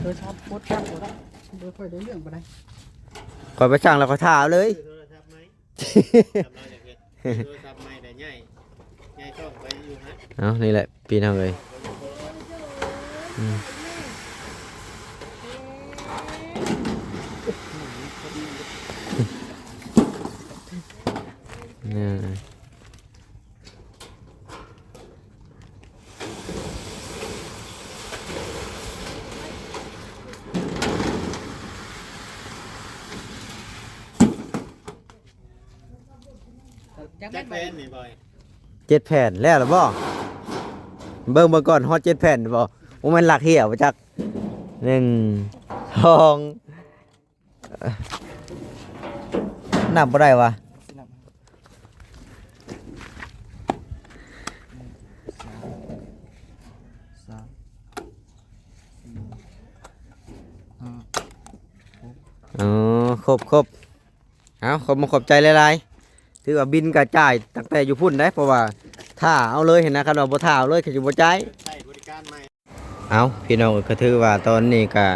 ໂທລະສັບກົດຈັບບໍ່ໄດ້ ບໍ່ຄ່ອຍໄດ້ເລື່ອງປານໃດ. ຂ້ອຍໄປສັ່ງແລ້ວຂ້ອຍຖ້າເອົາເລີຍ. ຊື້ໂທລະສັບໃໝ່ ສຳລັບຢາກເຮັດ ຊື້ໂທລະສັບໃໝ່ໄດ້ໃຫຍ່ ໃຫຍ່ຊ່ອງໄປຢູ່ຫັ້ນ. ເອົາ ນີ້ແຫຼະພີ່ນ້ອງເອີຍ. ອືມ ແມ່ນ. ຈັກແຜ່ນນີ້ ບ່ອຍ? ເຈັດແຜ່ນ ແລ້ວລະບໍ່? ເບິ່ງເບິ່ງກ່ອນ ຮອດເຈັດແຜ່ນບໍ່? ບໍ່ແມ່ນລັກເຫ້ຍບໍ່ຈັກ. ໜຶ່ງ ສອງ ນັບບໍ່ໄດ້ຫວາ? ສາມ ສາມ ສີ່ ຫ້າ ຫົກ ອໍ ຄົບ ຄົບ. ເອົາ ຂອບ ຂອບໃຈຫຼາຍໆ. ຖືວ່າບິນກະຈ່າຍຕັ້ງແຕ່ຢູ່ພຸ້ນໄດ໋ ເພາະວ່າຖ້າເອົາເລີຍຫັ້ນນະ ຄັນວ່າບໍ່ຖ້າເອົາເລີຍ ເຂົາຊິບໍ່ຈ່າຍ. ໃຊ້ບໍລິການໃໝ່. ເອົາ ພີ່ນ້ອງເອີຍ ກໍຖືວ່າຕອນນີ້ກໍ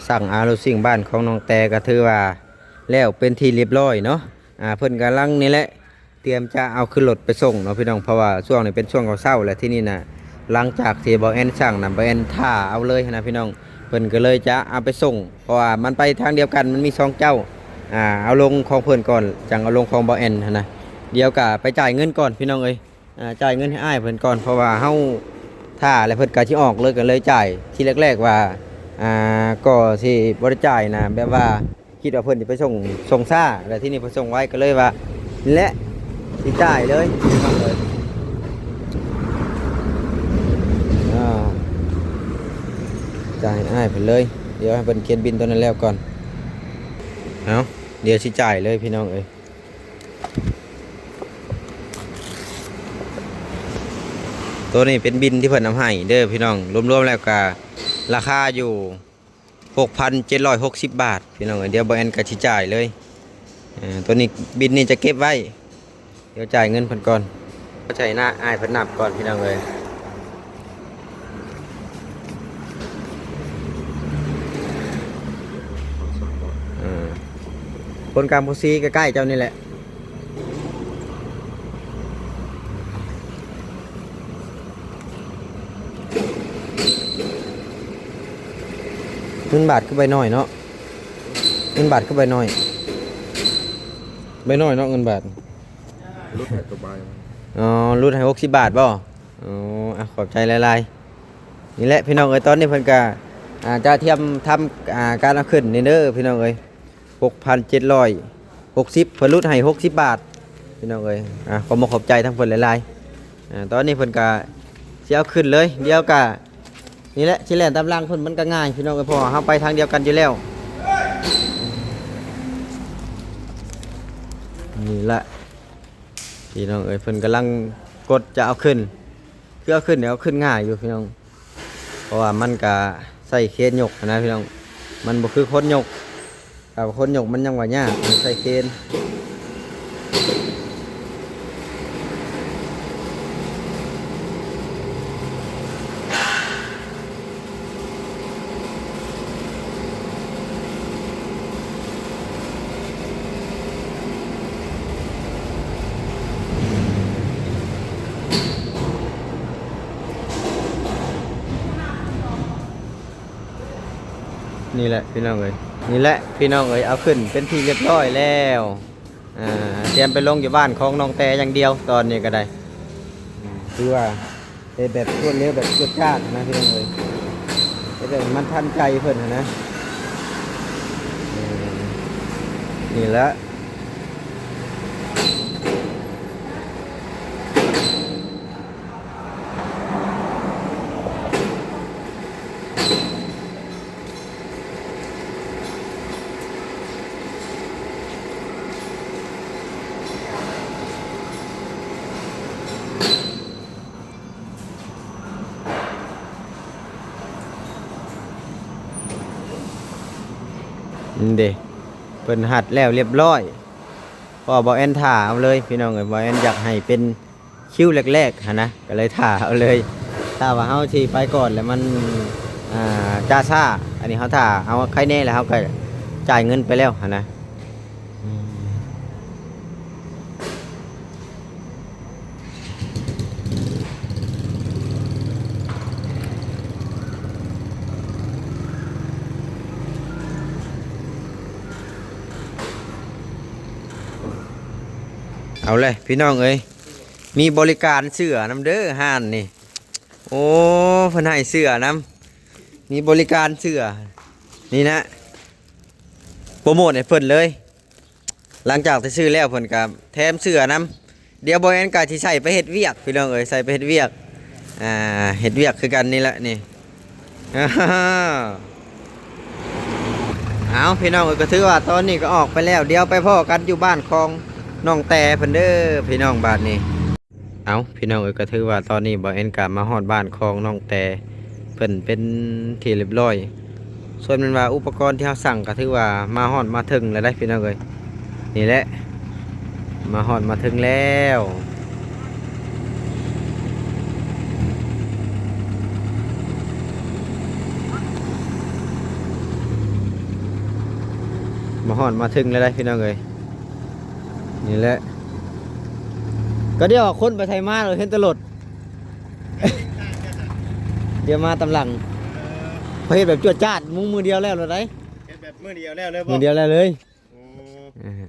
ສ້າງອາໂລຊິງບ້ານຂອງນ້ອງແຕກໍຖືວ່າແລ້ວເປັນທີ່ລຽບຮ້ອຍເນາະ. ອ່າ ເພິ່ນກຳລັງນີ້ແຫຼະ ຕຽມຈະເອົາຂຶ້ນລົດໄປສົ່ງເນາະພີ່ນ້ອງ ເພາະວ່າຊ່ວງນີ້ເປັນຊ່ວງເຊົ້າໆ ແລະ ທີ່ນີ້ນະ ຫຼັງຈາກທີ່ບ່າວແອນສ້າງນະ ບ່າວແອນຖ້າເອົາເລີຍຫັ້ນນະພີ່ນ້ອງ. ເພິ່ນກໍເລີຍຈະເອົາໄປສົ່ງ ເພາະວ່າມັນໄປທາງດຽວກັນ ມັນມີສອງເຈົ້າ. ອ່າ ເອົາລົງຂອງເພິ່ນກ່ອນ ຈັ່ງເອົາລົງຂອງບ່າວແອນຫັ້ນນະ. ດຽວກໍໄປຈ່າຍເງິນກ່ອນພີ່ນ້ອງເອີຍ. ອ່າ ຈ່າຍເງິນໃຫ້ອ້າຍເພິ່ນກ່ອນ ເພາະວ່າເຮົາຖ້າແລ້ວເພິ່ນກໍຊິອອກເລີຍ ກໍເລີຍຈ່າຍທີແລກໆວ່າ ອ່າ ກໍຊິບໍ່ໄດ້ຈ່າຍນະ ແບບວ່າຄິດວ່າເພິ່ນຊິໄປສົ່ງ ສົ່ງຊ້າ ແລ້ວທີນີ້ເພິ່ນສົ່ງໄວ ກໍເລີຍວ່າ ນີ້ແຫຼະ ຊິຈ່າຍເລີຍ ເອີ ຈ່າຍໃຫ້ອ້າຍເພິ່ນເລີຍ. ດຽວໃຫ້ເພິ່ນຂຽນບິນຕົວນັ້ນແລ້ວກ່ອນ. ເອົາ ດຽວຊິຈ່າຍເລີຍພີ່ນ້ອງເອີຍ. ໂຕນີ້ເປັນບິນທີ່ເພິ່ນເອົາໃຫ້ເດີພີ່ນ້ອງ ລວມໆແລ້ວກະລາຄາຢູ່ຫົກພັນເຈັດຮ້ອຍຫົກສິບບາດພີ່ນ້ອງເອີຍ. ດຽວບ່າວແອນກະຊິຈ່າຍເລີຍ. ເອີ ໂຕນີ້ ບິນນີ້ຈະເກັບໄວ້ ດຽວຈ່າຍເງິນເພິ່ນກ່ອນ. ໃຫ້ນະ ອ້າຍເພິ່ນນັບກ່ອນພີ່ນ້ອງເອີຍ. ເອີ ຄົນກາມໂພສີໃກ້ໆເຈົ້ານີ້ແຫຼະ. ເງິນບາດຄືໃບນ້ອຍເນາະ ເງິນບາດຄືໃບນ້ອຍ ໃບນ້ອຍເນາະ ເງິນບາດ. ຫຼຸດໃຫ້ຕົວບາຍ ອໍ ຫຼຸດໃຫ້ຫົກສິບບາດບໍ່? ອໍ ອ່ະ ຂອບໃຈຫຼາຍໆ. ນີ້ແຫຼະພີ່ນ້ອງເອີຍ ຕອນນີ້ເພິ່ນກະ ອ່າ ຈະທຽມທຳ ອ່າ ການເອົາຂຶ້ນນີ້ເດີພີ່ນ້ອງເອີຍ. ຫົກພັນເຈັດຮ້ອຍຫົກສິບ ເພິ່ນຫຼຸດໃຫ້ຫົກສິບບາດພີ່ນ້ອງເອີຍ. ອ່າ ຂໍບອກຂອບໃຈທາງເພິ່ນຫຼາຍໆ. ອ່າ ຕອນນີ້ເພິ່ນກະຊິເອົາຂຶ້ນເລີຍ ດຽວກະ ນີ້ແຫຼະ ຊິແລ່ນຕາມຫຼັງເພິ່ນມັນກໍງ່າຍພີ່ນ້ອງເອີຍ ເພາະວ່າເຮົາໄປທາງດຽວກັນຢູ່ແລ້ວ. ນີ້ແຫຼະພີ່ນ້ອງເອີຍ ເພິ່ນກຳລັງກົດຈະເອົາຂຶ້ນ ຄືເອົາຂຶ້ນນີ້ ເອົາຂຶ້ນງ່າຍຢູ່ພີ່ນ້ອງ ເພາະວ່າມັນກະໃຊ້ເຄນຍົກຫັ້ນນະພີ່ນ້ອງ ມັນບໍ່ຄືຄົນຍົກ. ຖ້າວ່າຄົນຍົກມັນຍັງວ່າຍາກ ໃຊ້ເຄນ. ນີ້ແຫຼະພີ່ນ້ອງເອີຍ ນີ້ແຫຼະພີ່ນ້ອງເອີຍ ເອົາຂຶ້ນເປັນທີ່ລຽບຮ້ອຍແລ້ວ. ອ່າ ຕຽມໄປລົງຢູ່ບ້ານຂອງນ້ອງແຕຢ່າງດຽວ ຕອນນີ້ກໍໄດ້ ອືມ ຄືວ່າເຮັດແບບລວດເລັວ ແບບຈວດຈາດນະພີ່ນ້ອງເອີຍ ເຮັດແບບມັນທັນໃຈເພິ່ນຫັ້ນນະ. ເອີ ນີ້ແຫຼະ. ນີ້ເດ້ ເພິ່ນຮັດແລ້ວລຽບຮ້ອຍ ເພາະວ່າບ່າວແອນຖ້າເອົາເລີຍພີ່ນ້ອງເອີຍ ບ່າວແອນຢາກໃຫ້ເປັນ ຄິວແລກໆຫັ້ນນະ ກໍເລີຍຖ້າເອົາເລີຍ. ຖ້າວ່າເຮົາຊິໄປກ່ອນແລ້ວມັນ ອ່າ ຈ້າຊ້າ. ອັນນີ້ເຮົາຖ້າເຮົາໄຄແນ່ແລ້ວ ເຮົາກໍຈ່າຍເງິນໄປແລ້ວຫັ້ນນະ. ເອົາເລີຍພີ່ນ້ອງເອີຍ ມີບໍລິການເສື້ອນຳເດີຮ້ານນີ້. ໂອ້ ເພິ່ນໃຫ້ເສື້ອນຳ ມີບໍລິການເສື້ອ ນີ້ນະ ໂປຣໂມດໃຫ້ເພິ່ນເລີຍ. ຫຼັງຈາກທີ່ຊື້ແລ້ວເພິ່ນກໍແຖມເສື້ອນຳ. ດຽວບ່າວແອນກໍຊິໃສ່ໄປເຮັດວຽກພີ່ນ້ອງເອີຍ ໃສ່ໄປເຮັດວຽກ ອ່າ ເຮັດວຽກຄືກັນນີ້ແຫຼະນີ້. ເອົາ ພີ່ນ້ອງເອີຍ ກໍຖືວ່າຕອນນີ້ກໍອອກໄປແລ້ວ ດຽວໄປພໍ້ກັນຢູ່ບ້ານຂອງນ້ອງແຕເພິ່ນເດີພີ່ນ້ອງ ບາດນີ້. ເອົາ ພີ່ນ້ອງເອີຍ ກໍຖືວ່າຕອນນີ້ບ່າວແອນກໍມາຮອດບ້ານຂອງນ້ອງແຕເພິ່ນເປັນທີ່ຮຽບຮ້ອຍ. ສ່ວນແມ່ນວ່າອຸປະກອນທີ່ເຮົາສັ່ງກໍຖືວ່າມາຮອດມາເຖິງແລ້ວເດ້ພີ່ນ້ອງເອີຍ. ນີ້ແຫຼະ ມາຮອດມາເຖິງແລ້ວ ມາຮອດມາເຖິງແລ້ວເດ້ພີ່ນ້ອງເອີຍ. ນີ້ແຫຼະ ກໍດຽວຄົນໄປໃສມາ ເຫັນແຕ່ລົດ ດຽວມາຕາມຫຼັງ. ເອີ ເຂົາເຮັດແບບຈວດຈາດ ມຸງມື້ດຽວແລ້ວໂລດໃດ໋. ເຮັດແບບມື້ດຽວແລ້ວເລີຍບໍ່? ມື້ດຽວແລ້ວເລີຍ.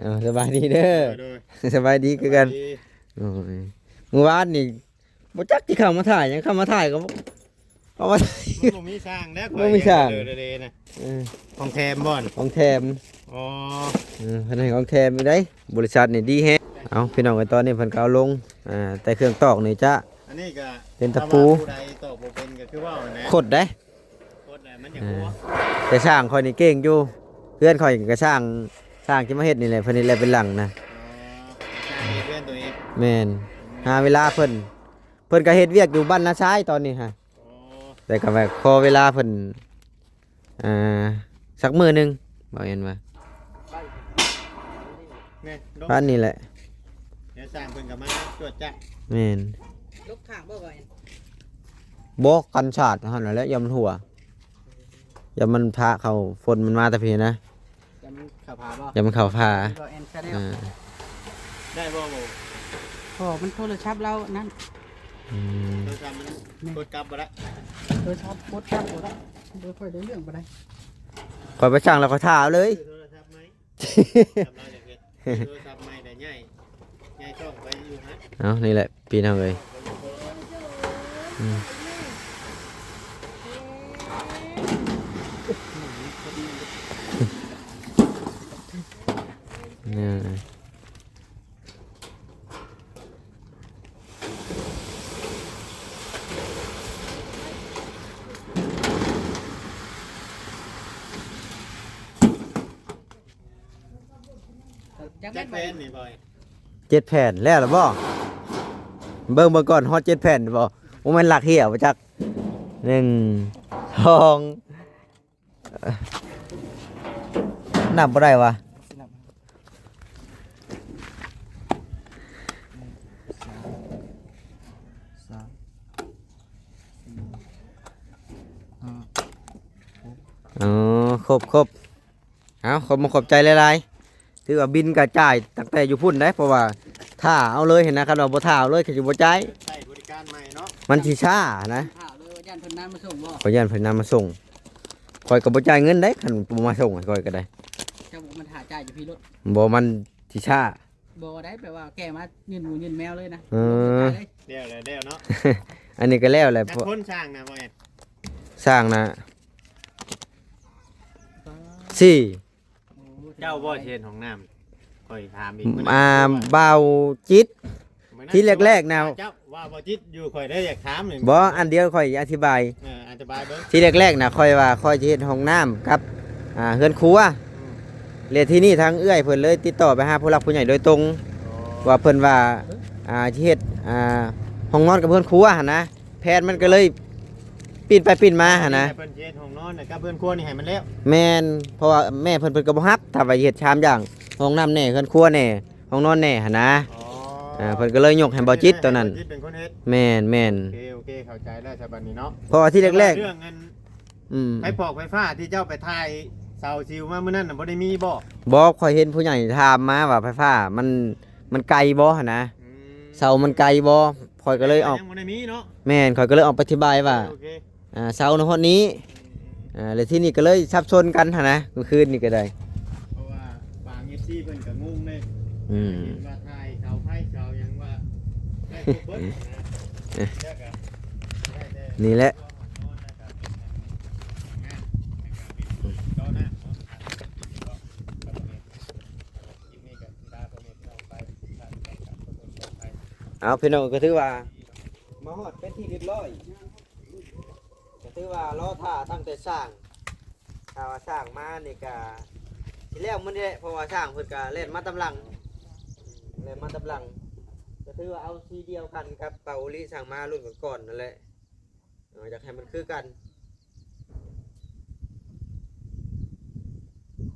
ໂອ້ ເອີ ເອີ ສະບາຍດີເດີ. ໂດຍ ໂດຍ ສະບາຍດີຄືກັນ. ສະບາຍດີ. ໂອ້ຍ ມື້ວານນີ້ບໍ່ຈັກຊິເຂົ້າມາຖ່າຍຫຍັງ ເຂົ້າມາຖ່າຍກໍ ເອົາມາ ມັນບໍ່ມີຊ່າງແລ້ວ ບໍ່ມີຊ່າງ ເດີໆນະ. ເອີ ຂອງແຖມບໍ່? ຂອງແຖມ. ອໍ ເອີ ເພິ່ນໃຫ້ຂອງແຖມຢູ່ໃດ໋ ບໍລິສັດນີ້ດີແຮງ. ເອົາ ພີ່ນ້ອງເອີຍ ຕອນນີ້ເພິ່ນກໍເອົາລົງ ອ່າ ແຕ່ເຄື່ອງຕອກນີ້ຈະ ອັນນີ້ກໍ ເປັນຕະປູ ຖ້າວ່າຜູ້ໃດຕອກບໍ່ເປັນກໍຄືເວົ້ານັ້ນແຫຼະ ຄົດໃດ໋. ຄົດແຫຼະ ມັນຢາກຫົວ ອ່າ ແຕ່ຊ່າງຂ້ອຍນີ້ເກັ່ງຢູ່ ເຮືອນຂ້ອຍກໍຊ່າງ ຊ່າງທີ່ມາເຮັດນີ້ແຫຼະ ເພິ່ນເຮັດແລ້ວເປັນຫຼັງນະ. ອໍ ຊ່າງເຮັດເຮືອນຕົວເອງ. ແມ່ນ ຫາເວລາເພິ່ນ ເພິ່ນກໍເຮັດວຽກຢູ່ບ້ານນາຊາຍຕອນນີ້ຮະ. ອໍ ແຕ່ກໍວ່າຂໍເວລາເພິ່ນ ອ່າ ສັກມື້ໜຶ່ງ ເວົ້າແມ່ນວ່າ ແມ່ນ ບ້ານນີ້ແຫຼະ ດຽວຊ່າງເພິ່ນກໍມາຈວດຈັດ. ແມ່ນ ລົກຂ້າງບໍ່ ບໍ່ ບໍ່ ກັນສາດຫັ້ນແຫຼະ ຢ້ານມັນຮົ່ວ ຢ້ານມັນພາເຂົ້າ ຝົນມັນມາແຕ່ພີ້ນະ. ຢ້ານມັນເຂົ້າຜາບໍ່? ຢ້ານມັນເຂົ້າຜາ. ບໍ່ແອນຊາແນລ ອ່າ ໄດ້ບໍ່? ບໍ່ ບໍ່ ມັນໂທລະສັບລາວນັ້ນ. ອືມ ໂທລະສັບມັນ ແມ່ນ ກົດກັບບໍ່ໄດ້ ໂທລະສັບກົດກັບບໍ່ໄດ້ ບໍ່ຄ່ອຍໄດ້ເລື່ອງປານໃດ. ຂ້ອຍໄປສັ່ງແລ້ວຂ້ອຍຖ້າເອົາເລີຍ ຊື້ໂທລະສັບໃໝ່ ສຳລັບຢາກເຮັດ ຊື້ໂທລະສັບໃໝ່ໄດ້ໃຫຍ່ ໃຫຍ່ຊ່ອງໄປຢູ່ຫັ້ນ. ເອົາ ນີ້ແຫຼະ ພີ່ນ້ອງເອີຍ ອືມ ເອີ ຈັກແຜ່ນນີ້ ເຈັດແຜ່ນ ແລ້ວລະບໍ່? ເບິ່ງເບິ່ງກ່ອນ ຮອດເຈັດແຜ່ນບໍ່? ບໍ່ແມ່ນຫຼັກເຫຍບໍ່ຈັກ. ໜຶ່ງ ສອງ ນັບບໍ່ໄດ້ຫວາ? ອໍ ຄົບໆ. ເອົາ ຂອບອົກຂອບໃຈຫຼາຍໆ. ຖືວ່າບິນກະຈ່າຍຕັ້ງແຕ່ຢູ່ພຸ້ນເດ້ ເພາະວ່າຖ້າເອົາເລີຍຫັ້ນນະ ຄັນວ່າບໍ່ຖ້າເອົາເລີຍກໍຊິບໍ່ຈ່າຍ. ໃຊ້ບໍລິການໃໝ່ເນາະ ມັນຊິຊ້ານະ. ຖ້າເອົາເລີຍ ຢ້ານເພິ່ນນຳມາສົ່ງບໍ່? ຂ້ອຍຢ້ານເພິ່ນນຳມາສົ່ງ. ຂ້ອຍກໍບໍ່ຈ່າຍເງິນເດ້ ຄັນບໍ່ມາສົ່ງໃຫ້ຂ້ອຍກໍໄດ້. ເຈົ້າບໍ່ມາຖ້າຈ່າຍຢູ່ພີ້ໂລດ. ບໍ່ ມັນຊິຊ້າ. ບໍ່ໄດ້ ແປວ່າແກ່ມາຍື່ນໝູຍື່ນແມວເລີຍນະ. ເອີ ແລ້ວແລ້ວເນາະ. ອັນນີ້ກໍແລ້ວແຫຼະ. ຈັກຄົນຊ່າງນະ ບໍ່ແອດ? ຊ່າງນະ ສີ່. ໂອ້ ເຈົ້າບໍ່ຊິເຮັດຫ້ອງນ້ຳ? ຂ້ອຍຖາມອີກ. ອ່າ ບ່າວຈິດ ທີແລກໆນະ ເຈົ້າວ່າບ່າວຈິດຢູ່ ຂ້ອຍເລີຍຢາກຖາມນີ້. ບໍ່ ອັນດຽວຂ້ອຍອະທິບາຍ. ເອີ ອະທິບາຍເບິ່ງ. ທີແລກໆນະ ຂ້ອຍວ່າຂ້ອຍຊິເຮັດຫ້ອງນ້ຳກັບ ອ່າ ເຮືອນຄົວ. ອືມ ແລ້ວທີນີ້ທາງເອື້ອຍເພິ່ນເລີຍຕິດຕໍ່ໄປຫາຜູ້ຫຼັກຜູ້ໃຫຍ່ໂດຍຕົງ. ອໍ ວ່າເພິ່ນວ່າ ອ່າ ຊິເຮັດ ອ່າ ຫ້ອງນອນກັບເຮືອນຄົວຫັ້ນນະ. ແຜນມັນກໍເລີຍປິ່ນໄປປິ່ນມາຫັ້ນນະ. ເພິ່ນຊິເຮັດຫ້ອງນອນກັບເຮືອນຄົວນີ້ໃຫ້ມັນແລ້ວ. ແມ່ນ ເພາະວ່າແມ່ເພິ່ນ ເພິ່ນກໍບໍ່ຮັບ ຖ້າວ່າເຮັດສາມຢ່າງ ຫ້ອງນ້ຳແດ່ ເຮືອນຄົວແດ່ ຫ້ອງນອນແດ່ຫັ້ນນະ. ອໍ ເພິ່ນກໍເລີຍຍົກໃຫ້ບ່າວຈິດຕອນນັ້ນ. ບ່າວຈິດເປັນຄົນເຮັດ. ແມ່ນໆ. ໂອເຄ ໂອເຄ ເຂົ້າໃຈແລ້ວສະບັດນີ້ເນາະ. ເພາະວ່າທີແລກໆ ເລື່ອງອັນ ອືມ ໄຟຟອກໄຟຟ້າທີ່ເຈົ້າໄປຖ່າຍເສົາຊິວມາມື້ນັ້ນນະ ບໍ່ໄດ້ມີບໍ່? ບໍ່ ຂ້ອຍເຫັນຜູ້ໃຫຍ່ຖາມມາວ່າໄຟຟ້າມັນ ມັນໄກບໍ່ຫັ້ນນະ ອືມ ເສົາມັນໄກບໍ່? ຂ້ອຍກໍເລີຍອອກ ຍັງບໍ່ໄດ້ມີເນາະ ແມ່ນ ຂ້ອຍກໍເລີຍອອກໄປອະທິບາຍວ່າ ໂອເຄ ອ່າ ເສົານະຮອດນີ້ ອືມ ອ່າ ແລ້ວທີນີ້ກໍເລີຍສັບສົນກັນຫັ້ນນະ ມື້ຄືນນີ້ກໍໄດ້ ເພາະວ່າບາງເອັຟຊີເພິ່ນກໍງົງເດ້ ອືມ ເຫັນວ່າຖ່າຍເສົາໄຟເສົາຫຍັງວ່າໄດ້ຄົບເບິດນະ ແລ້ວກໍໄດ້ແຕ່ ນີ້ແຫຼະ ເອົາ ພີ່ນ້ອອງ ກໍຖືວ່າມາຮອດເປັນທີ່ຮຽບຮ້ອຍ ກໍຖືວ່າລໍຖ້າຕັ້ງແຕ່ຊ່າງ ຖ້າວ່າຊ່າງມານີ້ກໍຊິແລ້ວມື້ນີ້ແຫຼະ ເພາະວ່າຊ່າງເພິ່ນກໍແລ່ນມາຕາມຫຼັງ ແລ່ນມາຕາມຫຼັງ ກໍຖືວ່າເອົາສີດຽວກັນກັບປາໂອລິຊ່າງມາລຸ້ນກ່ອນໆນັ້ນແຫຼະ ເອີ ຢາກໃຫ້ມັນຄືກັນ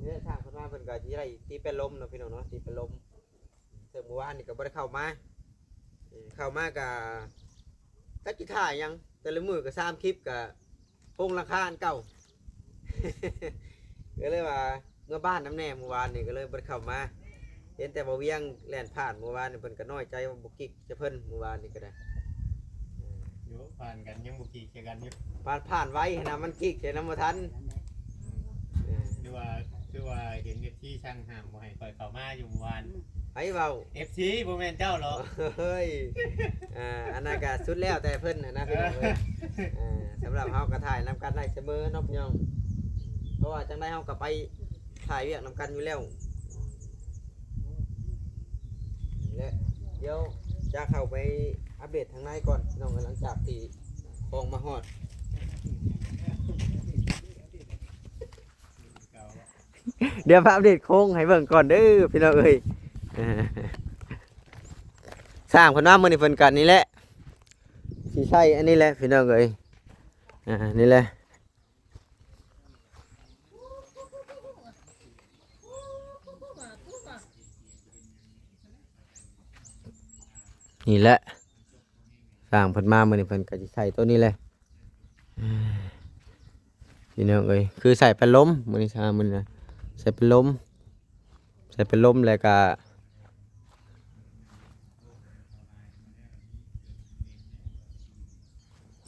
ນີ້ແຫຼະ ຊ່າງເພິ່ນມາເພິ່ນກໍຊິໄດ້ຕີແປນລົມເນາະ ພີ່ນ້ອງເນາະ ຕີແປນລົມ ເຊິ່ງມື້ວານນີ້ກໍບໍ່ໄດ້ເຂົ້າມາ ເອີ ເຂົ້າມາກໍຈັກຊິຖ່າຍຫຍັງ ແຕ່ລະມື້ກໍສາມຄລິບ ກໍໂຄງຫຼັງຄາອັນເກົ່າ ກໍເລີຍວ່າເມືອບ້ານນຳແດ່ ມື້ວານນີ້ກໍເລີຍບໍ່ໄດ້ເຂົ້າມາ ເຫັນແຕ່ບ່າວວຽງແລ່ນຜ່ານ ມື້ວານນີ້ເພິ່ນກໍນ້ອຍໃຈວ່າບໍ່ກິກໃສ່ເພິ່ນ ມື້ວານນີ້ກໍໄດ້ ໂຍ ຜ່ານກັນຍັງບໍ່ກິກໃສ່ກັນຢູ່ ຜ່ານ ຜ່ານໄວຫັ້ນນະ ມັນກິກໃສ່ນຳບໍ່ທັນ ອືມ ເອີ ຄືວ່າ ຄືວ່າເຫັນເອັຟຊີສັ່ງຫ້າມບໍ່ໃຫ້ຂ້ອຍເຂົ້າມາຢູ່ມື້ວານ ໃຜເວົ້າ? ເອັຟຊີ ບໍ່ແມ່ນເຈົ້າເນາະ ເຮີ້ຍ ອ່າ ອັນນັ້ນກໍສຸດແລ້ວແຕ່ເພິ່ນຫັ້ນນະ ພີ່ນ້ອງເອີຍ ເອີ ສຳລັບເຮົາກໍຖ່າຍນຳກັນໄດ້ສະເໝີເນາະ ພີ່ນ້ອງ ເພາະວ່າຈັ່ງໃດເຮົາກໍໄປ ຖ່າຍວຽກນຳກັນຢູ່ແລ້ວ ແລະ ດຽວຈະເຂົ້າໄປອັບເດດທາງໃນກ່ອນ ພີ່ນ້ອງ ຫຼັງຈາກທີ່ຂອງມາຮອດ ດຽວພາອັບເດດໂຄງໃຫ້ເບິ່ງກ່ອນເດີ ພີ່ນ້ອງເອີຍ ຊ່າງເພິ່ນມາມື້ນີ້ເພິ່ນກໍນີ້ແຫຼະ ຊິໃຊ້ອັນນີ້ແຫຼະ ພີ່ນ້ອງເອີຍ ອ່າ ນີ້ແຫຼະ ນີ້ແຫຼະ ຊ່າງເພິ່ນມາມື້ນີ້ເພິ່ນກໍຊິໃສ່ໂຕນີ້ແຫຼະ ພີ່ນ້ອງເອີຍ ຄືໃສ່ພັດລົມ ມື້ນີ້ຊ່າງມື້ນີ້ນະ ໃສ່ພັດລົມ ໃສ່ພັດລົມແລ້ວກະ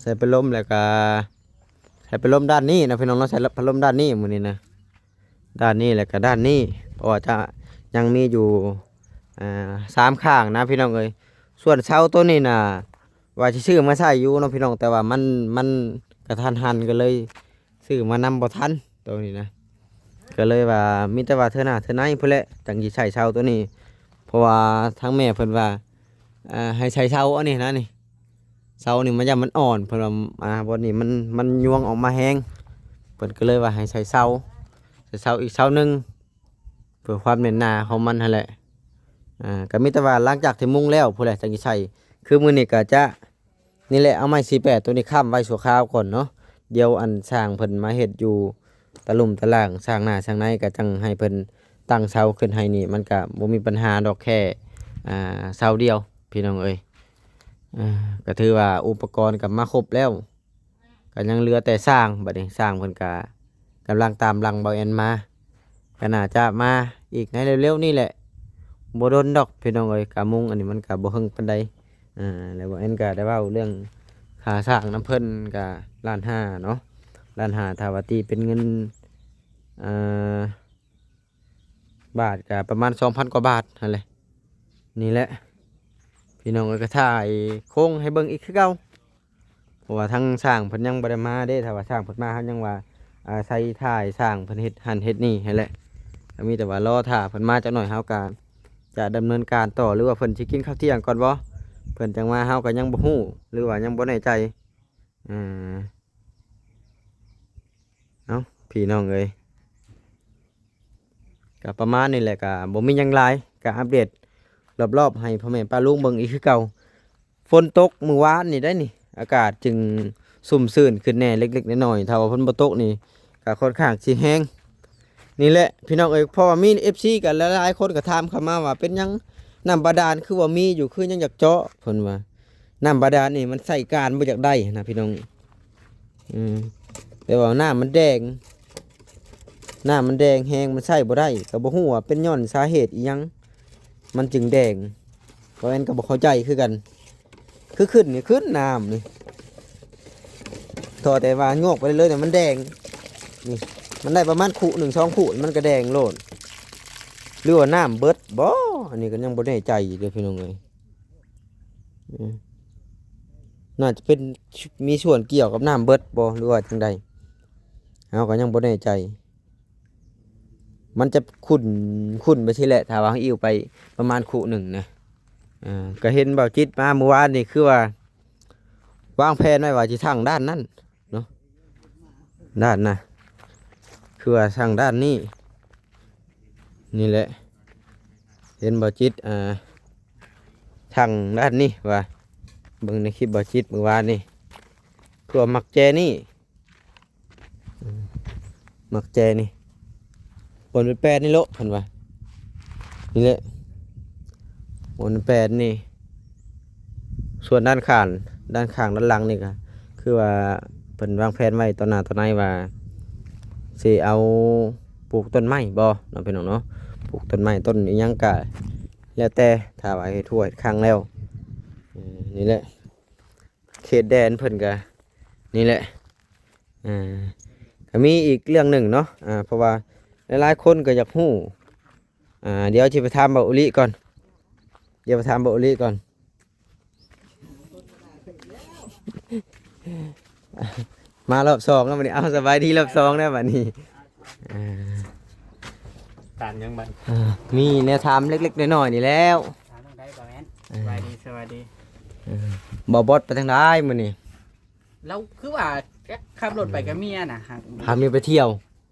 ໃສ່ພັດລົມແລ້ວກະ ໃສ່ພັດລົມດ້ານນີ້ນະ ພີ່ນ້ອງເນາະ ໃສ່ພັດລົມດ້ານນີ້ມື້ນີ້ນະ ດ້ານນີ້ແລ້ວກະດ້ານນີ້ ເພາະວ່າຈະຍັງມີຢູ່ ອ່າ ສາມຂ້າງນະ ພີ່ນ້ອງເອີຍ ສ່ວນເສົາໂຕນີ້ນະ ວ່າຊິຊື້ມາໃສ່ຢູ່ເນາະ ພີ່ນ້ອງ ແຕ່ວ່າມັນ ມັນກະທັນຫັນ ກໍເລີຍຊື້ມານຳບໍ່ທັນ ໂຕນີ້ນະ ກໍເລີຍວ່າມີແຕ່ວ່າເທື່ອໜ້າເທື່ອໃນພຸ້ນແຫຼະ ຈັ່ງຊິໃສ່ເສົາໂຕນີ້ ເພາະວ່າທາງແມ່ເພິ່ນວ່າ ອ່າ ໃຫ້ໃສ່ເສົາອັນນີ້ນະນີ້ ເສົານີ້ມັນ ຢ້ານມັນອ່ອນ ເພິ່ນວ່າ ອ່າ ບ່ອນນີ້ມັນ ມັນຍວງອອກມາແຮງ ເພິ່ນກໍເລີຍວ່າໃຫ້ໃສ່ເສົາ ໃສ່ເສົາອີກເສົາໜຶ່ງ ເພື່ອຄວາມແໜ້ນໜາຂອງມັນຫັ້ນແຫຼະ ອ່າ ກໍມີແຕ່ວ່າຫຼັງຈາກທີ່ມຸງແລ້ວພຸ້ນແຫຼະ ຈັ່ງຊິໃສ່ ຄືມື້ນີ້ກໍຈະ ນີ້ແຫຼະ ເອົາໄມ້ສີ່ແປດໂຕນີ້ຄ້ຳໄວ້ຊົ່ວຄາວກ່ອນເນາະ ດຽວອັນຊ່າງເພິ່ນມາເຮັດຢູ່ຕະລຸ່ມຕະລ່າງ ສ້າງໜ້າສ້າງໃນ ກໍຈັ່ງໃຫ້ເພິ່ນຕັ້ງເສົາຂຶ້ນໃຫ້ນີ້ ມັນກໍບໍ່ມີບັນຫາດອກ ແຄ່ ອ່າ ເສົາດຽວ ພີ່ນ້ອງເອີຍ ອ່າ ກໍຖືວ່າອຸປະກອນກໍມາຄົບແລ້ວ ກໍຍັງເຫຼືອແຕ່ຊ່າງ ບັດນີ້ຊ່າງເພິ່ນກໍກຳລັງຕາມຫຼັງບ່າວແອນມາ ກໍໜ້າຈະມາອີກໃນເລັວໆນີ້ແຫຼະ ບໍ່ດົນດອກ ພີ່ນ້ອງເອີຍ ກະມຸງອັນນີ້ມັນກໍບໍ່ເຮິງປານໃດ ອ່າ ແລ້ວບ່າວແອນກໍໄດ້ເວົ້າເລື່ອງຄ່າຊ່າງນຳເພິ່ນກໍລ້ານຫ້າເນາະ ລ້ານຫ້າ ຖ້າວ່າຕີເປັນເງິນ ອ່າ ບາດກໍປະມານສອງພັນກວ່າບາດຫັ້ນແຫຼະ ນີ້ແຫຼະ ພີ່ນ້ອງເອີຍ ກໍຖ່າຍໂຄງໃຫ້ເບິ່ງອີກຄືເກົ່າ ເພາະວ່າທາງຊ່າງເພິ່ນຍັງບໍ່ໄດ້ມາເດ້ ຖ້າວ່າຊ່າງເພິ່ນມາ ເຮົາຍັງວ່າອາໄສຖ່າຍຊ່າງເພິ່ນເຮັດຫັ້ນເຮັດນີ້ຫັ້ນແຫຼະ ກໍມີແຕ່ວ່າລໍຖ້າເພິ່ນມາຈັກໜ້ອຍ ເຮົາກໍຈະດຳເນີນການຕໍ່ ຫຼືວ່າເພິ່ນຊິກິນເຂົ້າທ່ຽງກ່ອນບໍ່ ເພິ່ນຈັ່ງມາ ເຮົາກໍຍັງບໍ່ຮູ້ ຫຼືວ່າຍັງບໍ່ແນ່ໃຈ ອ່າ ເອົ້າ ພີ່ນ້ອງເອີຍ ກໍປະມານນີ້ແຫຼະ ກໍບໍ່ມີຫຍັງຫຼາຍ ກໍອັບເດດລອບໆໃຫ້ພໍ່ແມ່ປ້າລຸງເບິ່ງອີກຄືເກົ່າ. ຝົນຕົກມື້ວານນີ້ໄດ໋ນີ້ ອາກາດຈຶ່ງຊຸ່ມຊື່ນຂຶ້ນແດ່ເລັກໆນ້ອຍໆ ຖ້າວ່າຝົນບໍ່ຕົກນີ້ກໍຄ່ອນຂ້າງຊິແຮງ. ນີ້ແຫຼະພີ່ນ້ອງເອີຍ ເພາະວ່າມີເອັຟຊີກໍຫຼາຍໆຄົນກໍຖາມເຂົ້າມາວ່າ ເປັນຫຍັງນ້ຳບາດານຄືວ່າມີຢູ່ ຄືຍັງຢາກເຈາະ ເພິ່ນວ່າ ນ້ຳບາດານນີ້ມັນໃຊ້ການບໍ່ຢາກໄດ້ນະພີ່ນ້ອງ. ອືມ ບບວ່ານ້ຳມັນແດງ ນ້ຳມັນແດງແຮງ ມັນໃຊ້ບໍ່ໄດ້ ກໍບໍ່ຮູ້ວ່າເປັນຍ້ອນສາເຫດອີ່ຫຍັງ ມັນຈຶ່ງແດງ ເພາະແມ່ນກໍບໍ່ເຂົ້າໃຈຄືກັນ ຄືຂຶ້ນນີ້ຂຶ້ນນ້ຳນີ້ ທໍ່ແຕ່ວ່າໂຍກໄປເລື້ອຍໆ ແຕ່ມັນແດງ ນີ້ ມັນໄດ້ປະມານຄຸໜຶ່ງສອງຄຸ ມັນກໍແດງໂລດ ຫຼືວ່ານ້ຳເບິດບໍ່? ອັນນີ້ກໍຍັງບໍ່ແນ່ໃຈເດີພີ່ນ້ອງເອີຍ ອືມ ໜ້າຈະເປັນ ມີສ່ວນກ່ຽວກັບນ້ຳເບິດບໍ່ ຫຼືວ່າຈັ່ງໃດ? ເຮົາກໍຍັງບໍ່ແນ່ໃຈ ມັນຈະຂຸ້ນ ຂຸ້ນໄປຊີ້ແຫຼະ ຖ້າວ່າເຮົາອີ່ວໄປປະມານຄຸໜຶ່ງນະ ເອີ ກໍເຫັນບ່າວຈິດມາມື້ວານນີ້ ຄືວ່າວາງແຜນໄວ້ວ່າຊິທັ່ງດ້ານນັ້ນເນາະ ດ້ານນະ ຄືວ່າທັ່ງດ້ານນີ້ ນີ້ແຫຼະ ເຫັນບ່າວຈິດ ອ່າ ທັ່ງດ້ານນີ້ວ່າ ເບິ່ງໃນຄລິບບ່າວຈິດມື້ວານນີ້ ຄືວ່າມັກແຈນີ້ ອືມ ມັກແຈນີ້ ບ່ອນເປັນແປດນີ້ໂລະ ເພິ່ນວ່າ ນີ້ແຫຼະ ບ່ອນເປັນແປດນີ້ ສ່ວນດ້ານຂ້າງ ດ້ານຂ້າງດ້ານຫຼັງນີ້ກໍຄືວ່າເພິ່ນວາງແຜນໄວ້ຕໍ່ໜ້າຕໍ່ໃນວ່າ ຊິເອົາປູກຕົ້ນໄມ້ບໍ່ເນາະ ພີ່ນ້ອງເນາະ ປູກຕົ້ນໄມ້ຕົ້ນອີ່ຫຍັງກໍແລ້ວແຕ່ ຖ້າວ່າເຮັດຮົ້ວເຮັດຄັງແລ້ວ ເອີ ນີ້ແຫຼະ ເຂດແດນເພິ່ນກໍນີ້ແຫຼະ ອ່າ ກໍມີອີກເລື່ອງໜຶ່ງເນາະ ອ່າ ເພາະວ່າຫຼາຍໆຄົນກໍຢາກຮູ້ ອ່າ ດຽວຊິໄປຖາມບ່າວອຸລິກ່ອນ ດຽວໄປຖາມບ່າວອຸລິກ່ອນ ມາລອບສອງແລ້ວບັດນີ້ ເອົາ ສະບາຍດີລອບສອງແລ້ວບັດນີ້ ອ່າ ການຫຍັງບັດ ອ່າ ມີແນວຖາມເລັກໆນ້ອຍໆນີ້ແລ້ວ ຖາມທາງໃດບໍ່ແມ່ນ ອ່າ ສະບາຍດີ ສະບາຍດີ ເອີ ບ່າວບອດໄປທາງໃດມື້ນີ້? ລາວຄືວ່າຂັບລົດໄປກັບເມຍນະ ຫາ ພາເມຍໄປທ່ຽວ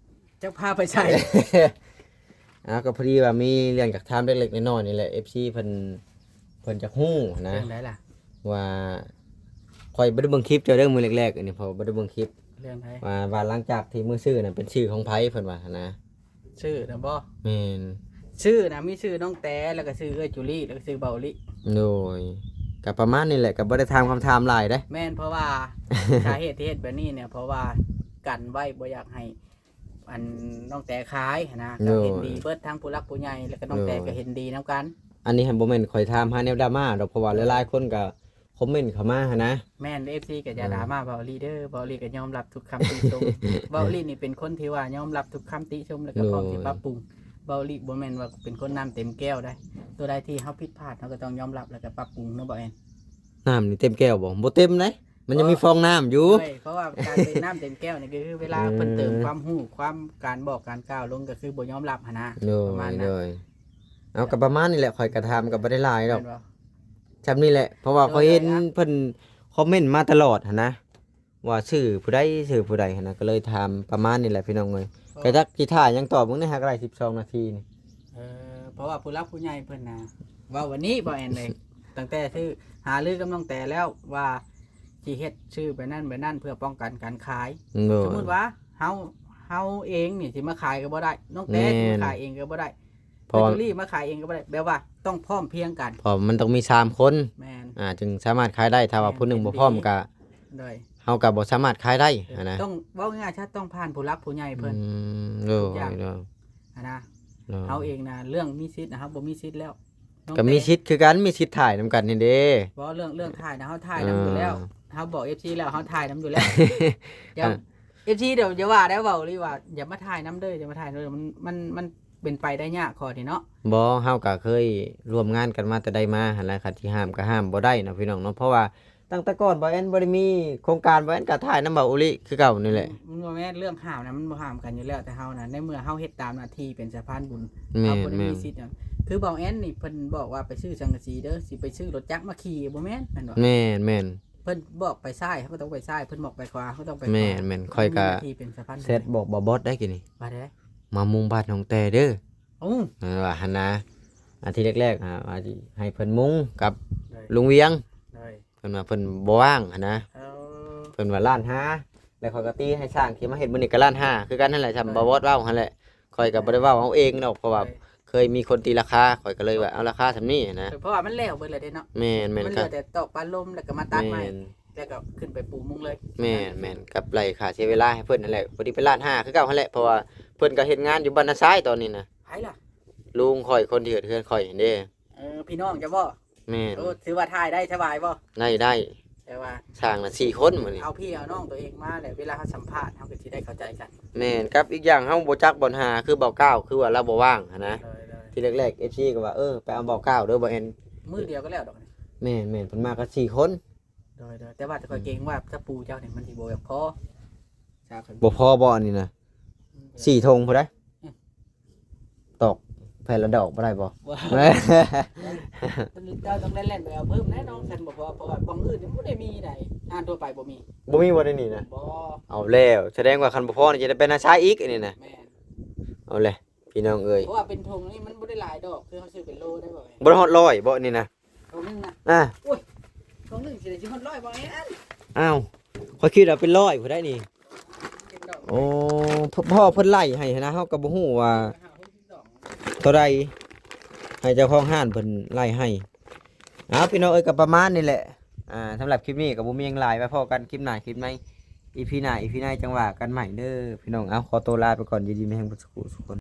ຈັກພາໄປໃສ? ອ້າວ ກໍພໍດີວ່າມີເລື່ອງຢາກຖາມເລັກໆນ້ອຍໆນີ້ແຫຼະ ເອັຟຊີເພິ່ນ ເພິ່ນຢາກຮູ້ນະ ເລື່ອງໃດລະ? ວ່າຂ້ອຍບໍ່ໄດ້ເບິ່ງຄລິບເຈົ້າເດີ ມື້ແລກໆອັນນີ້ ເພາະວ່າບໍ່ໄດ້ເບິ່ງຄລິບ ເລື່ອງໃດ? ວ່າ ວ່າຫຼັງຈາກທີ່ມືອຊື້ນັ້ນເປັນຊື່ຂອງໃຜ ເພິ່ນວ່າຫັ້ນນະ ຊື້ນະບໍ່? ແມ່ນ ຊື່ນະ ມີຊື່ນ້ອງແຕ ແລ້ວກໍຊື່ເອື້ອຍຈູລີ ແລ້ວກໍຊື່ເບົາລີ ໂດຍ ກໍປະມານນີ້ແຫຼະ ກໍບໍ່ໄດ້ຖາມຄຳຖາມຫຼາຍເດ້ ແມ່ນ ເພາະວ່າ ສາເຫດທີ່ເຮັດແບບນີ້ເນຍ ເພາະວ່າກັນໄວ້ບໍ່ຢາກໃຫ້ ອັນ ນ້ອງແຕຂາຍຫັ້ນນະ ໂດຍ ກໍເຫັນດີເບິດ ທັງຜູ້ຫຼັກຜູ້ໃຫຍ່ ແລ້ວກໍນ້ອງແຕ ໂດຍ ກໍເຫັນດີນຳກັນ ອັນນີ້ຫັ້ນບໍ່ແມ່ນຂ້ອຍຖາມຫາແນວດຣາມາດອກ ເພາະວ່າ ໂດຍ ຫຼາຍໆຄົນກໍ ຄອມເມັນເຂົ້າມາຫັ້ນນະ ແມ່ນ ເອັຟຊີກໍຢ່າ ອ່າ ດຣາມາເບົາລີເດີ ເບົາລີກໍຍອມຮັບທຸກຄຳຕິຊົມ ເບົາລີນີ້ເປັນຄົນທີ່ວ່າຍອມຮັບທຸກຄຳຕິຊົມ ແລ້ວກໍ ໂດຍ ພ້ອມທີ່ປັບປຸງ ເບົາລີບໍ່ແມ່ນວ່າເປັນຄົນນ້ຳເຕັມແກ້ວໃດ ຕົວໃດທີ່ເຮົາຜິດພາດ ເຮົາກໍຕ້ອງຍອມຮັບ ແລ້ວກໍປັບປຸງເນາະ ບໍ່ແອນ ນ້ຳນີ້ເຕັມແກ້ວບໍ່? ບໍ່ເຕັມໃດ ມັນຍັງມີຟອງນ້ຳຢູ່ ໂດຍ ເພາະວ່າການເປັນນ້ຳເຕັມແກ້ວນີ້ ກໍຄືເວລາ ອືມ ເພິ່ນເຕີມຄວາມຮູ້ ຄວາມການບອກການກ່າວລົງ ກໍຄືບໍ່ຍອມຮັບຫັ້ນນະ ໂດຍ ປະມານນັ້ນ ໂດຍ ເອົາ ກໍປະມານນີ້ແຫຼະ ຂ້ອຍກໍຖາມກໍບໍ່ໄດ້ຫຼາຍດອກ ແມ່ນບໍ່? ຊ່ຳນີ້ແຫຼະ ເພາະວ່າ ໂດຍ ຂ້ອຍເຫັນ ໂດຍ ອ່ະ ເພິ່ນຄອມເມັນມາຕະຫຼອດຫັ້ນນະ ວ່າຊື່ຜູ້ໃດຊື່ຜູ້ໃດຫັ້ນນະ ກໍເລີຍຖາມປະມານນີ້ແຫຼະພີ່ນ້ອງເອີຍ ກໍຈັກຊິຖ້າຫຍັງຕໍ່ເບິ່ງໃນຫາກະໄດ້ສິບສອງນາທີນີ້ ເອີ ເພາະວ່າຜູ້ຫຼັກຜູ້ໃຫຍ່ເພິ່ນນະ ເວົ້າວັນນີ້ບໍ່ແອນເລີຍ ຕັ້ງແຕ່ຊື້ ຫາລືກັບນ້ອງແຕແລ້ວວ່າ ຊິເຮັດຊື່ແບບນັ້ນແບບນັ້ນ ເພື່ອປ້ອງກັນການຂາຍ ໂດຍ ສົມມຸດວ່າເຮົາ ເຮົາເອງນີ້ຊິມາຂາຍກໍບໍ່ໄດ້ ນ້ອງແຕ ແມ່ນ ຊິມາຂາຍເອງກໍບໍ່ໄດ້ ເພາະວ່າ ແຟຄເຕີຣີມາຂາຍເອງກໍບໍ່ໄດ້ ແບບວ່າຕ້ອງພ້ອມພຽງກັນ ເພາະມັນຕ້ອງມີສາມຄົນ ແມ່ນ ອ່າ ຈຶ່ງສາມາດຂາຍໄດ້ ຖ້າວ່າ ແມ່ນ ຜູ້ໜຶ່ງບໍ່ພ້ອມກໍ ໂດຍ ເຮົາກໍບໍ່ສາມາດຂາຍໄດ້ ເອີ ຫັ້ນນະ ຕ້ອງ ເວົ້າງ່າຍໆ ຊະ ຕ້ອງຜ່ານຜູ້ຫຼັກຜູ້ໃຫຍ່ເພິ່ນ ອືມ ໂດຍ ທຸກຢ່າງ ໂດຍ ຫັ້ນນະ ໂດຍ ເຮົາເອງນະ ເລື່ອງມີສິດນະ ເຮົາບໍ່ມີສິດແລ້ວ ນ້ອງແຕ ກໍມີສິດຄືກັນ ມີສິດຖ່າຍນຳກັນຫັ້ນເດ້ ບໍ່ ເລື່ອງ ເລື່ອງຖ່າຍນະ ເຮົາຖ່າຍນຳຢູ່ແລ້ວ ເອີ ເຮົາບອກເອັຟຊີແລ້ວ ເຮົາຖ່າຍນຳຢູ່ແລ້ວ ອ່າ ເອັຟຊີ ດຽວຢ່າວ່າໄດ້ ເວົ້າອີ່ຫຼີວ່າ ຢ່າມາຖ່າຍນຳເດີ ຢ່າມາຖ່າຍນຳເດີ ມັນ ມັນ ມັນເປັນໄປໄດ້ຍາກ ຂໍ້ນີ້ເນາະ ບໍ່ ເຮົາກໍເຄີຍຮ່ວມງານກັນມາແຕ່ໃດມາຫັ້ນແຫຼະ ຄັນຊິຫ້າມກໍຫ້າມບໍ່ໄດ້ເນາະພີ່ນ້ອງເນາະ ເພາະວ່າຕັ້ງແຕ່ກ່ອນບໍ່ແອນບໍ່ໄດ້ມີໂຄງການ ບໍ່ແອນກໍຖ່າຍນຳເບົາໂອລິຄືເກົ່ານີ້ແຫຼະ ມັນບໍ່ແມ່ນເລື່ອງຫ້າມນະ ມັນບໍ່ຫ້າມກັນຢູ່ແລ້ວ ແຕ່ເຮົານະ ໃນເມື່ອເຮົາເຮັດຕາມໜ້າທີ່ເປັນສະພານບຸນ ແມ່ນ ເຮົາບໍ່ໄດ້ມີ ແມ່ນ ສິດຫຍັງ ຄືເບົາແອນນີ້ເພິ່ນບອກວ່າໄປຊື້ສັງກະສີເດີ ຊິໄປຊື້ລົດຈັກມາຂີ່ ບໍ່ແມ່ນ ແມ່ນບໍ່? ແມ່ນໆ ເພິ່ນບອກໄປຊ້າຍ ເຮົາກໍຕ້ອງໄປຊ້າຍ ເພິ່ນບອກໄປຂວາ ເຮົາກໍຕ້ອງໄປຂວາ ແມ່ນໆ ຂ້ອຍກໍ ເຮົາມີໜ້າທີ່ເປັນສະພານບຸນ ແຊັດບອກບ່າວບອດໄດ້ກີ້ນີ້ ວ່າແນວໃດ? ມາມຸງບ້ານນ້ອງແຕເດີ ເອີ ວ່າຫັ້ນນະ ອາທິດແລກໆ ອ່າ ວ່າຊິໃຫ້ເພິ່ນມຸງກັບ ໂດຍ ລຸງວຽງ ໂດຍ ເພິ່ນວ່າເພິ່ນບໍ່ວ່າງຫັ້ນນະ ເອີ ເພິ່ນວ່າລ້ານຫ້າ ແລ້ວຂ້ອຍກໍຕີໃຫ້ຊ່າງທີ່ມາເຮັດມື້ນີ້ກໍລ້ານຫ້າຄືກັນຫັ້ນແຫຼະ ຊ່ຳ ໂດຍ ບ່າວບອດເວົ້າຫັ້ນແຫຼະ ຂ້ອຍກໍບໍ່ໄດ້ເວົ້າເອົາເອງດອກ ເພາະວ່າ ໂດຍ ເຄີຍມີຄົນຕີລາຄາ ຂ້ອຍກໍເລີຍວ່າເອົາລາຄາຊ່ຳນີ້ນະ ເພາະວ່າມັນແລ້ວເບິດແລ້ວເດ້ເນາະ ແມ່ນໆ ມັນເຫຼືອແຕ່ຕອກປາລົມ ແລ້ວກໍມາຕັດໃໝ່ ແມ່ນ ແລ້ວກໍຂຶ້ນໄປປູມຸງເລີຍ ແມ່ນແມ່ນກັບໄລ່ຄ່າເສຍເວລາໃຫ້ເພິ່ນນັ້ນແຫຼະ ພໍດີເປັນລ້ານຫ້າຄືເກົ່າຫັ້ນແຫຼະ ເພາະວ່າເພິ່ນກໍເຮັດງານຢູ່ບ້ານນາຊາຍຕອນນີ້ນະ ໃຜລະ ລຸງຂ້ອຍຄົນທີ່ເຮັດເຮືອນຂ້ອຍຫັ້ນເດ້ ເອີ ພີ່ນ້ອງເຈົ້າບໍ່ ແມ່ນ ໂອ້ ຖືວ່າຖ່າຍໄດ້ສະບາຍບໍ່ ໄດ້ໄດ້ ແຕ່ວ່າ ສ້າງລະສີ່ຄົນມື້ນີ້ ເອົາພີ່ເອົານ້ອງຕົວເອງມາແຫຼະ ເວລາເຮົາສຳພາດເຮົາກໍຊິໄດ້ເຂົ້າໃຈກັນ ແມ່ນ ກັບອີກຢ່າງເຮົາບໍ່ຈັກບ່ອນຫາ ຄືເບົາກ້າວ ຄືວ່າລາວບໍ່ວ່າງຫັ້ນນະ ໂດຍໆ ທີແລກໆ ເອັຟຊີ ກໍວ່າ ເອີ ໄປເອົາເບົາກ້າວເດີ ບໍ່ແອນ ມື້ດຽວກໍແລ້ວດອກ ແມ່ນໆ ເພິ່ນມາກັນສີ່ຄົນ ໂດຍໆ ແຕ່ວ່າຂ້ອຍເກງວ່າຕະປູເຈົ້ານີ້ມັນຊິບໍ່ພອ ບໍ່ພໍບໍ່ອັນນີ້ນະ ອືມ ສີ່ຖົງພຸ້ນໃດ໋ ອືມ ຕອກແຜ່ນລະດອກບໍ່ໄດ້ບໍ່ ບໍ່ ເຈົ້າຕ້ອງໄດ້ແລ່ນໄປເອົາເພີ່ມແນ່ນອນ ຄັນບໍ່ພໍ ເພາະວ່າບ່ອນອື່ນມັນບໍ່ໄດ້ມີໃດ ຮ້ານທົ່ວໄປບໍ່ມີ ບໍ່ມີບໍ່ໃນນີ້ນະ ບໍ່ ເອົາແລ້ວ ສະແດງວ່າຄັນບໍ່ພໍນີ້ຈະໄດ້ໄປນາຊາຍອີກອັນນີ້ນະ ແມ່ນ ເອົາແຫຼະ ພີ່ນ້ອງເອີຍ ເພາະວ່າເປັນຖົງນີ້ມັນບໍ່ໄດ້ຫຼາຍດອກ ຄືເຮົາຊື້ເປັນໂລໄດ້ບໍ່ ບໍ່ໄດ້ຮອດຮ້ອຍບໍ່ນີ້ນະ ຖົງໜຶ່ງນະ ອ່າ ໂອ້ຍ ຖົງໜຶ່ງຊິໄດ້ຊິຮອດຮ້ອຍບໍ່ແອນ ອ້າວ ຂ້ອຍຄິດວ່າເປັນຮ້ອຍພຸ້ນໃດ໋ນີ້ ເປັນດອກ ໂອ້ ເພາະເພິ່ນໄລ່ໃຫ້ນະ ເຮົາກໍບໍ່ຮູ້ວ່າ ຫ້າຫົກສິບສອງ ເທົ່າໃດ ໃຫ້ເຈົ້າຂອງຮ້ານເພິ່ນໄລ່ໃຫ້ ເອົາ ພີ່ນ້ອງເອີຍ ກໍປະມານນີ້ແຫຼະ ອ່າ ສຳລັບຄລິບນີ້ກໍບໍ່ມີຫຍັງຫຼາຍ ໄວ້ພໍ້ກັນຄລິບໜ້າຄລິບໃນ ອີພີໜ້າ ອີພີໃນ ຈັ່ງວ່າກັນໃໝ່ເດີ ພີ່ນ້ອງ ເອົາ ຂໍໂຕລາໄປກ່ອນ ຢູ່ດີມີແຮງເບິດສູ່ຜູ້ສູ່ຄົນ.